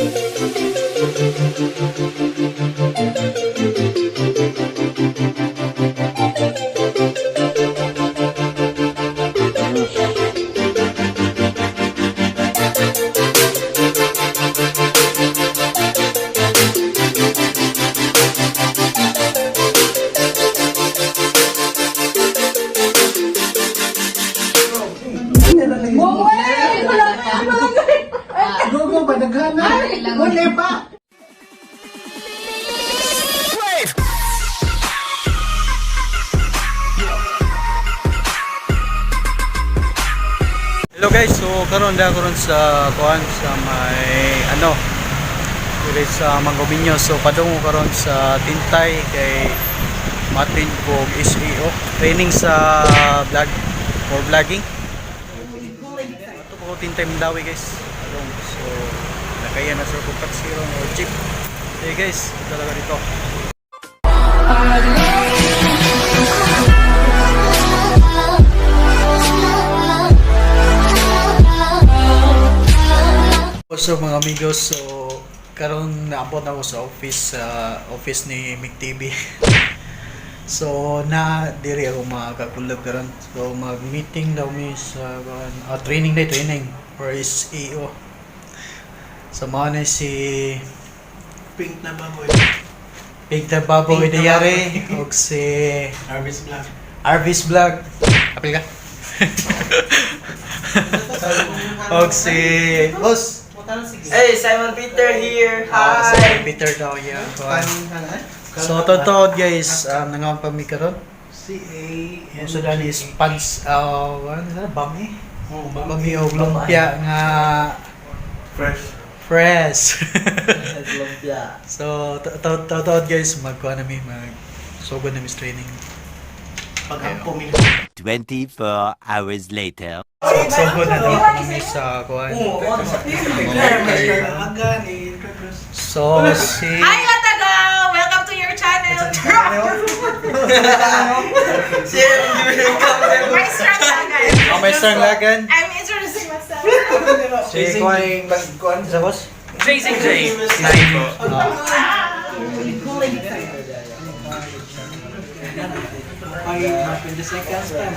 Go, go, padaghan na. Wala pa. Hello guys, so karon da karon sa kuan sa may ano diri sa Mangobinyo. So padung ko karon sa Tintay kay matin ko SEO training sa vlog for vlogging. Ato ko Tintay Mandawi, guys. Padung, so nakaya na sa kong taxi ron or jeep. Hey guys, talaga dito. So mga amigos, so karon naabot na ako sa office ni Mick TV. So na diri ako makakulab karon. So mag-meeting daw mi sa training day, training for SEO. So mao na si Pink na baboy. Big the Baboy Pink na Dayari ug si Harvest Vlog. Arvis Vlog. Apil ka. Og si Boss. Hey, Simon Peter here. Ah, si Hi. Peter daw yeah. So totoo guys, nangaon pa mi karon. C A Ang sudan is pans ano na bami? Oh, Bami og lumpia nga Fresh. fresh. Lumpia. So totoo guys, magkuha na mi, mag sugod na mi sa training. Pag ang 24 hours later. Sugod na daw kami sa kuan. Aga ni So si Hi, Latagaw! Welcome to your channel! My strong lagan. Oh, may strong lagan. I'm introducing myself. Si kuan sa boss. Chasing James. Ay, 20 seconds pa.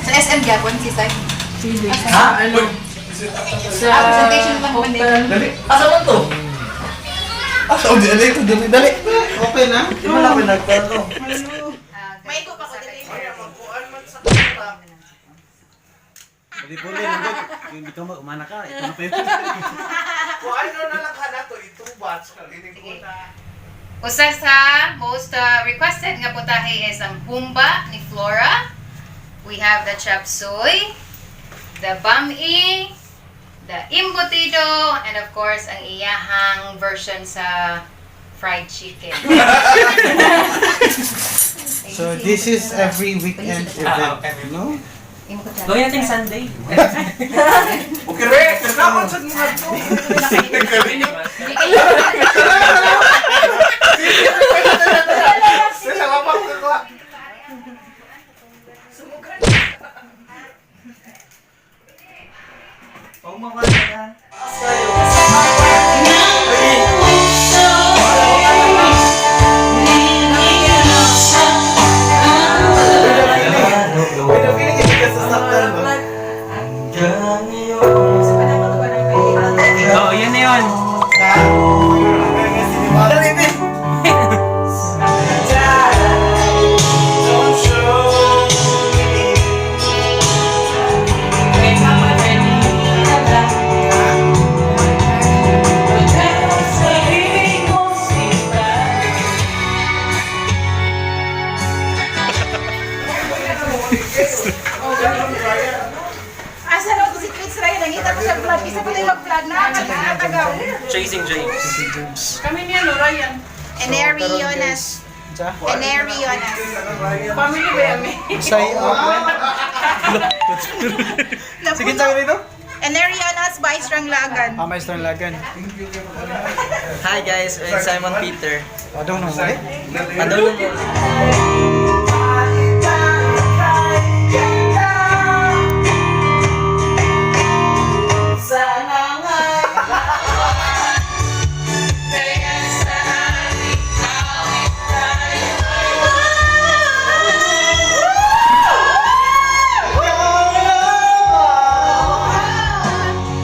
Sa SM gyapon si Sai. Ha? Ano? Sa presentation lang man eh. Asa man to? Okay na? Di ba lang pinagtanong? May ko pa ko dili. Usa sa most requested nga putahe is ang humba ni Flora. We have the chop suey, the bami, the embutido, and of course ang iyahang version sa fried chicken. So this is every weekend event, no? Gawin natin Sunday. Oo, yun na yun. Asa na ko si Fritz Ray? Nangita ko sa vlog. Isa pa tayo mag-vlog na. Latagaw. Chasing James. James. Kami niya, no, Ryan. Eneri So, karon, Jonas. guys, Sa? Eneri Jonas. Family ba yami? Say Sige, sa dito. Enerianas Maestrang Lagan. Ah, Maestro Lagan. Hi guys, I'm Simon Peter. Padong nung ulit. Padulong mo.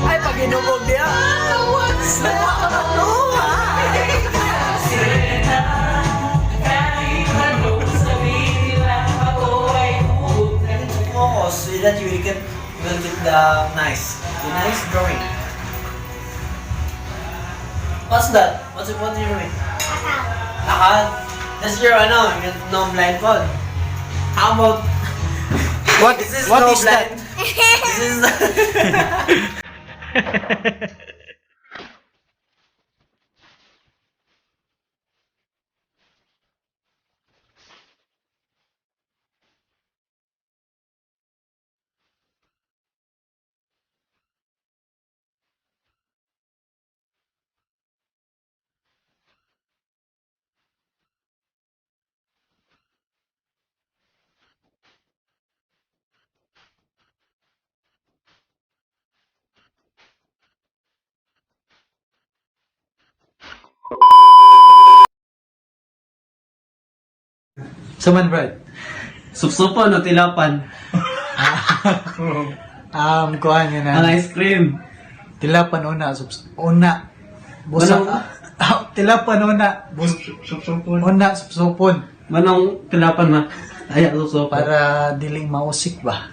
Ay, pag inubog niya. Focus so that you will get the nice drawing. What's that? What are you doing? Akal. That's your ano, your no blindfold. How about What this is what no is that? blind. This is Suman Brad. Supsupan o tilapan? Kuan yun na. Ang ice cream. Tilapan una, subs una. Busa. Manong- Tilapan una. Bus una supsupon Manong tilapan na. Ay, supsupan. para dili mausik ba.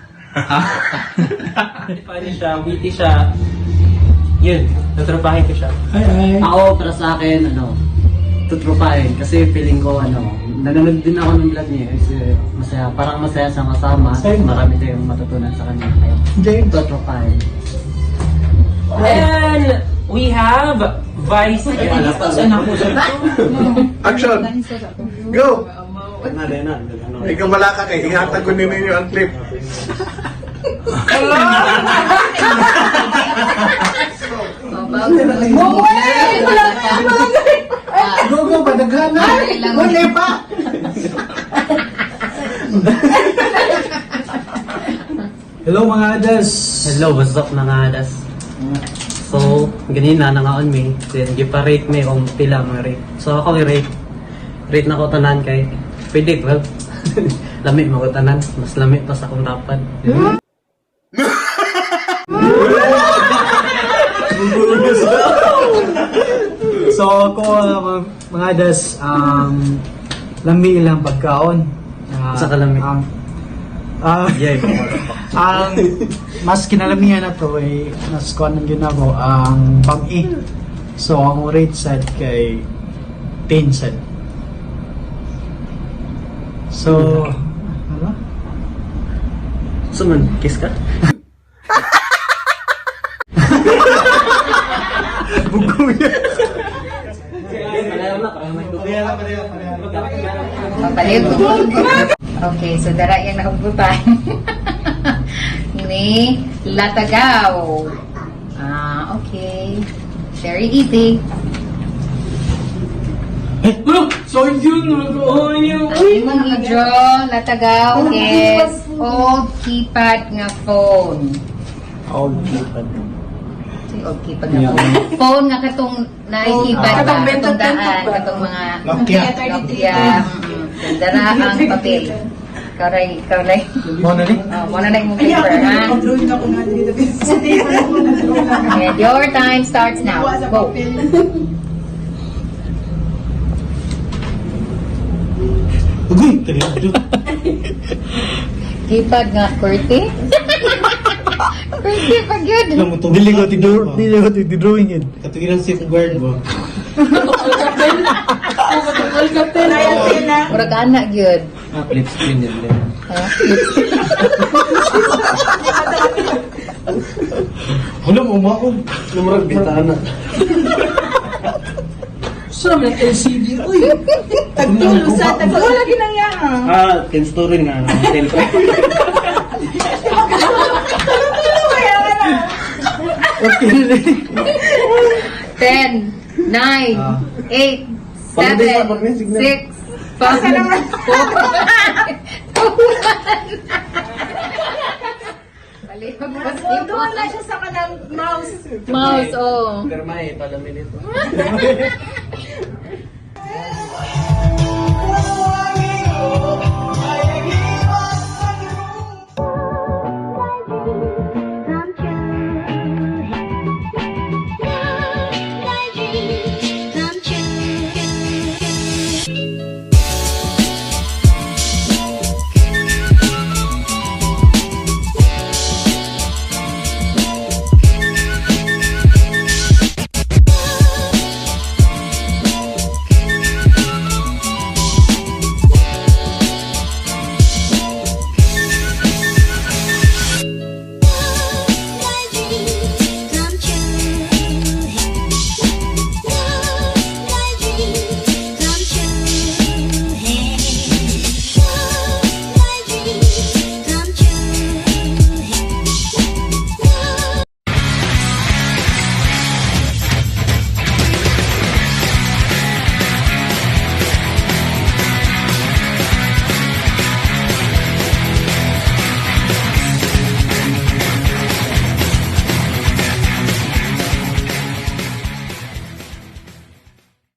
Funny siya, witty siya. Yun, natrabahin ko siya. Ay ay. Ako, para sa akin, ano, tutropahin. Kasi feeling ko, ano, nanonood din ako ng vlog niya. Kasi masaya, parang masaya siyang kasama. Same. Marami tayong matutunan sa kanya. Kaya, James. tutropahin. And we have Vice. Action! Go! Ikaw malaka kay ihatag ko ninyo ang clip. Go go ba daghana? Wala pa. Hello mga adas. Hello, what's up mga adas? So, ganina, nangaon mi. Then, gipa-rate mi kung pila mga rate. So, ako i-rate. Rate na ko tanan kay pwede 12. Lami mo ko tanan. Mas lami pa sa akong dapat. So ako mga adas lami ilang pagkaon. Sa kalami? Ang ah, Yeah, ang mas kinalamihan na to ay mas kuan ng ginako ang pang-i. So ang rate sad kay 10 sad. So ano? So man, kiss ka? Papalit. Okay, so dara yung nakabutan. Ni Latagaw. Ah, okay. Very easy. So yun, nag-oon Ang imong i-draw, Latagaw, is old keypad nga phone. Old keypad. Ito yung old keypad nga phone. Phone nga katong na-keypad ba? Katong Katong daan, bentog-bentog ba? katong mga Nokia. Nokia. Dara ang papel. Ikaw ray, ikaw ray. Mo na ni? Oh, mo na na yung paper, ha? Drawing ako nga dito. And your time starts now. Go. Uy, talido. Keypad nga, kurti. Kurti pa gyud. Dili ko tigdrawing, dili ko tigdrawing yun. Katugilan safeguard mo. Murag ana gyud. Ah, flip screen yun din. Ha? Wala mo mo ako. Lumurag bitana. Sa may LCD uy. Tagtulo sa tagtulo lagi nang yan. Ah, 10 story nga. 10 Tagtulo kaya ka na. Okay. 10, 9, 8, Pag-ibig, 7, pag-ibig, signal. 6, 5, 4, 2, 1. Palihog pa si Doon na siya sa kanang mouse. Mouse, oh. Pero may pala minute.